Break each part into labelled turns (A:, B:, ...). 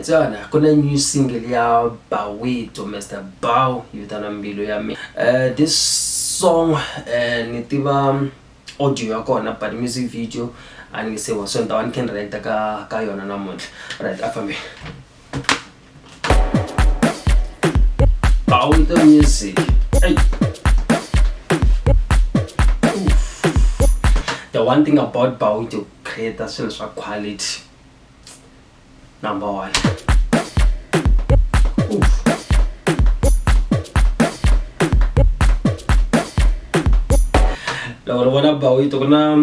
A: Tsana ku na new single ya Bawito Mr Bow yi vitana Mbilu ya Mina. This song ni tiva audio ya kona but music video a ni nge se vona so ni ta va ni kha ni react ka yona namuntlha. Right a fambeni. Bawito music. Hey. The one thing about Bawito create swilo swa quality. Number one. Oof. Loko ni vona Bawito ku na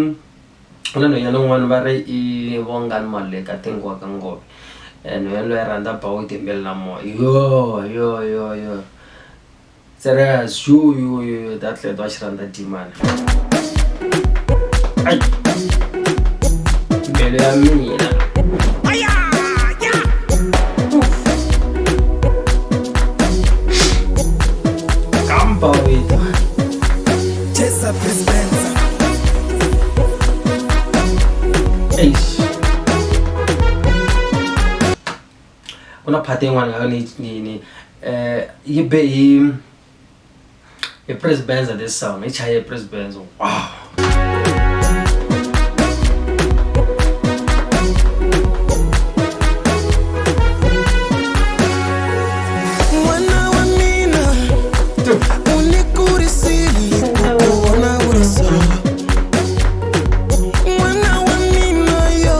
A: ku na nhwanyana un'wana va ri i Vongani Maluleke I think wa ka Ngove nhwanyana loyi a rhandza Bawito hi mbilu na moya yo yo yo yo. Serious yo yo yo that lady wa xi rhandza dimani. Ay. Mbilu ya mina. Kamba wethu. Eish. Ku na part yin'wana ni ni ni yi be hi hi Prince Benza this song yi chaye Prince Benza wow.
B: N'wana wa mina u ni kurisile ku ku vona u ri so. N'wana wa mina yo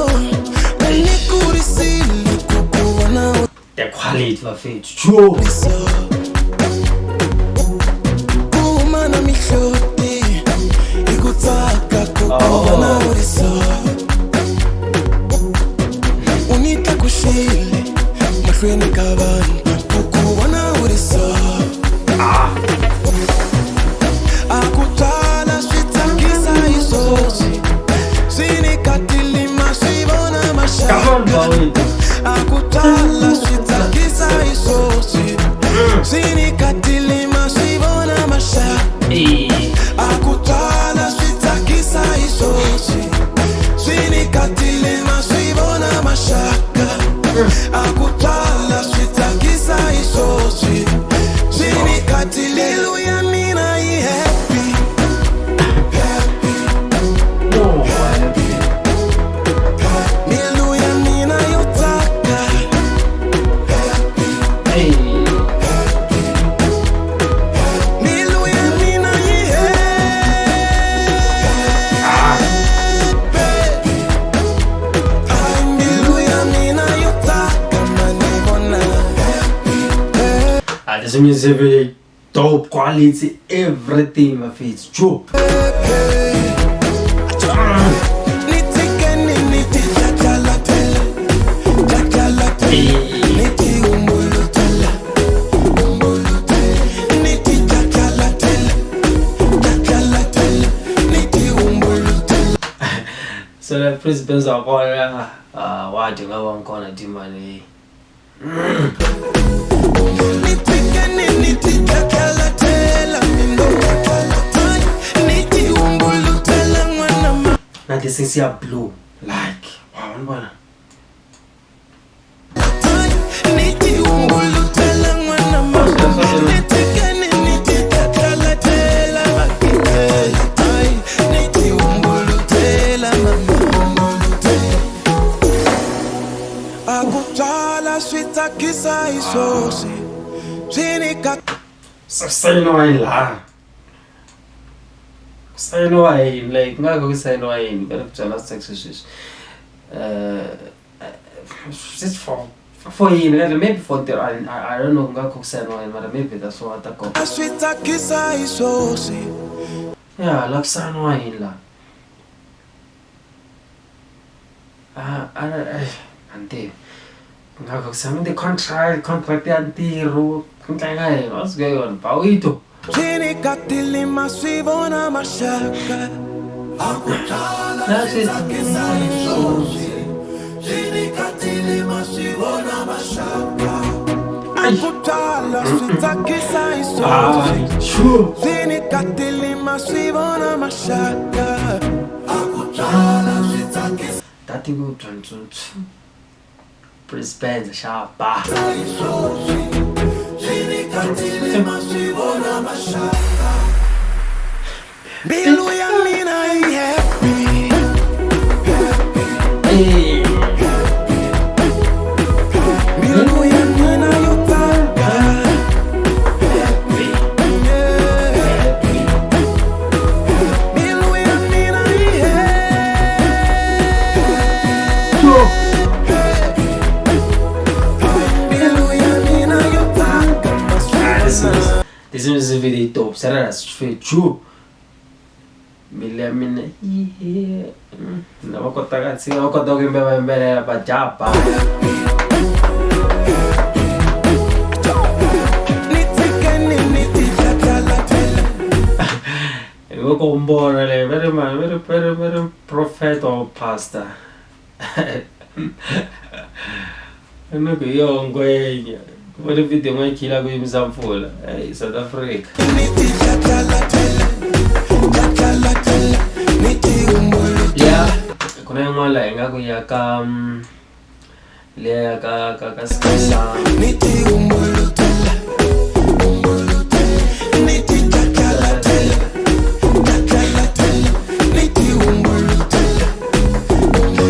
B: u ni kurisile ku ku vona u
A: The quality bafethu jo.
B: ri so. Ku huma na mihloti hi ku tsaka ku ku vona u ri so. U ni tlakuxile mahlweni ka vanhu ku ku vona u ri so. A ku twala swi tsakisa hi swoxe swi nyika tilima swi vona
A: Come on,
B: maxaka.
A: Bawito.
B: A ku twala swi tsakisa hi swoxe swi nyika tilima swi vona maxaka.
A: Eh.
B: A ku twala swi tsakisa hi swoxe swi nyika tilima swi vona maxaka. A ku twala swi tsakisa hi swoxe swi nyika tilima ya mina yi happy happy.
A: No, happy.
B: Mbilu ya mina yo tsaka happy.
A: Hey.
B: Mbilu ya mina yi happy. Ay, mbilu ya mina yo tsaka mani vona happy.
A: Ah, this music video dope quality everything bafethu jo.
B: Ni tshikeni ni ti tlatlalatela, tlatlalatela. Ni ti humulutela, humulutela. Ni ti tlatlalatela, tlatlalatela. Ni ti humulutela.
A: So la Prince Benza kona wa dya nga wa kona dimani.
B: Ni tshikeni ni ti tlatlalatela, mindo tlatlalatela. Ni ti humulutela n'wana ma.
A: Na this is ya blue like wow ni vona.
B: Ni ti humulutela n'wana ma. Ni tshikeni ni ti tlatlalatela, ay, ni ti humulutela mama, humulutela. A ku twala swi tsakisa hi swoxe swi nyika
A: So sayiniwa yini laha? Ku sayiniwa yini like ku nga ku sayiniwa yini ka ku byala sex sweswi. Just for yini kahle maybe for the I don't know ku nga ku sayiniwa yini mara maybe that's what ta kona.
B: Swi tsakisa hi swoxe.
A: Yeah, la ku sayiniwa yini la? Ah, a ni tivi. Ku nga ku sayiniwa ti-contract, contract ya ntirho, ku tlanga yini? What's going on? Bawito.
B: Swi nyika tilima swi vona maxaka. A ku twala
A: Na
B: swi
A: swi
B: tsakisa hi swoxe swi nyika tilima swi vona maxaka. A ku twala swi tsakisa hi swoxe
A: Ah, sure.
B: swi nyika tilima swi vona maxaka. A ku twala swi tsakisa
A: Tati ku tswantswantswa. Prince Benz xa ba.
B: Mbilu ya mina yi happy.
A: Hey.
B: Mbilu ya mina yo tsaka. Yeah. Mbilu ya mina yi happy. Mbilu ya mina yo tsaka.
A: Ah, this music video is dope. Sarah chu. Mbilu ya mina yi lava kotaka tshika va kota ku yimbelela va yimbelela va jumpa.
B: Ni tshikeni ni ti tlatlalatela.
A: Hi va ku mbona leyi va ri mani va ri va ri va ri prophet or pastor. Ni ku hi yoho ngwenya. Ku vone video yin'wana yi khila ku yimisa mpfula. Hey, South Africa.
B: Ni ti tlatlalatela. Tlatlalatela. Ni ti humbuletela.
A: Yeah. Ku na yin'wana laha hi nga ku ya ka liya ya ka ka ka Skhosana.
B: Ni ti humbuletela. Humbuletela. Ni ti tlatlalatela. Tlatlalatela. Ni ti humbuletela.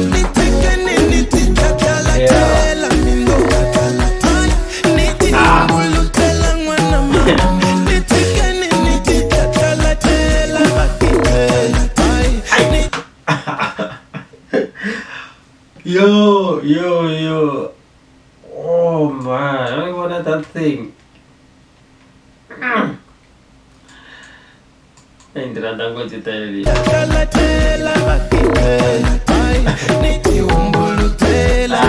B: Ni tshikeni ni ti tlatlalatela. Mindo tlatlalatela. Ni ti humbuletela n'wana mama. Ni tshikeni ni ti tlatlalatela. Va titela. Ai, ni
A: Yo, yo, yo. Oh man, I don't want that thing. Hey, ndzi rhandza ngopfu leyi.
B: tlatlalatela va titela. Ai, ni ti humbuletela.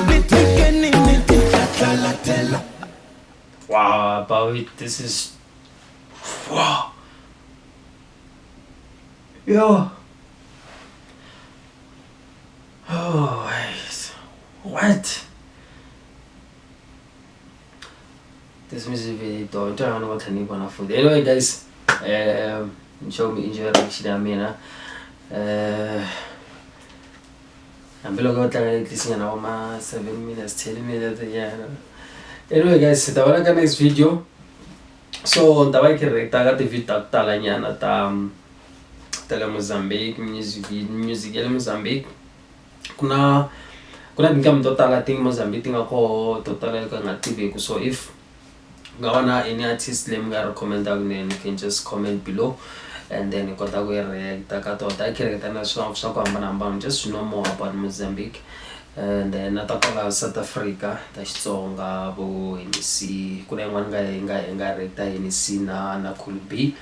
B: Ni tshikeni ni ti tlatlalatela.
A: Wow, Bowie, this is wow. Yo. Oh, wait. What? This music video don't turn on what I need one food. Anyway, guys, show me enjoy reaction ya mina. Hambiloko va tlanga at least nyana wa ma 7 minutes, 10 minutes nyana. Anyway, guys, hi ta vona ka next video. So, ni ta va yi react-a ka ti-video ta ku tala nyana ta ta le Mozambique, music music ya le Mozambique. Ku na ku na tinqambi to tala ti Mozambique ti nga koho to tala ka nga tiveki. So if ku nga va na any artist leyi mi nga recommend-aka then you can just comment below and then hi kota ku yi react-a ka tona. Ta yi react-a na swa swa ku hambanahambana just to know more about Mozambique. And then na ta kwala South Africa ta Xitsonga vo Hennessy ku na yin'wana nga hi nga hi nga react-a Hennessy na na Cool B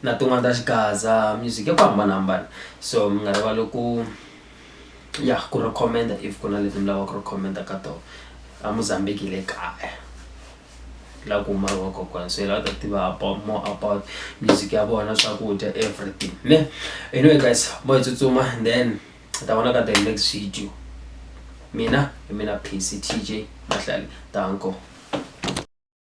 A: na tin'wana ta Xigaza music ya ku hambanahambana. So mi nga rivali ku ya ku recommend-a if ku na leti mi lavaka ku recommend-a ka tona. A Mozambique hi le kaya la ku humaka kokwana so hi lava ku ta tiva about more about music ya vona swakudya everything ne. Anyway guys, mo hi tsutsuma then hi ta vona ka the next video. Mina hi mina PC TJ Mahlale. Danko.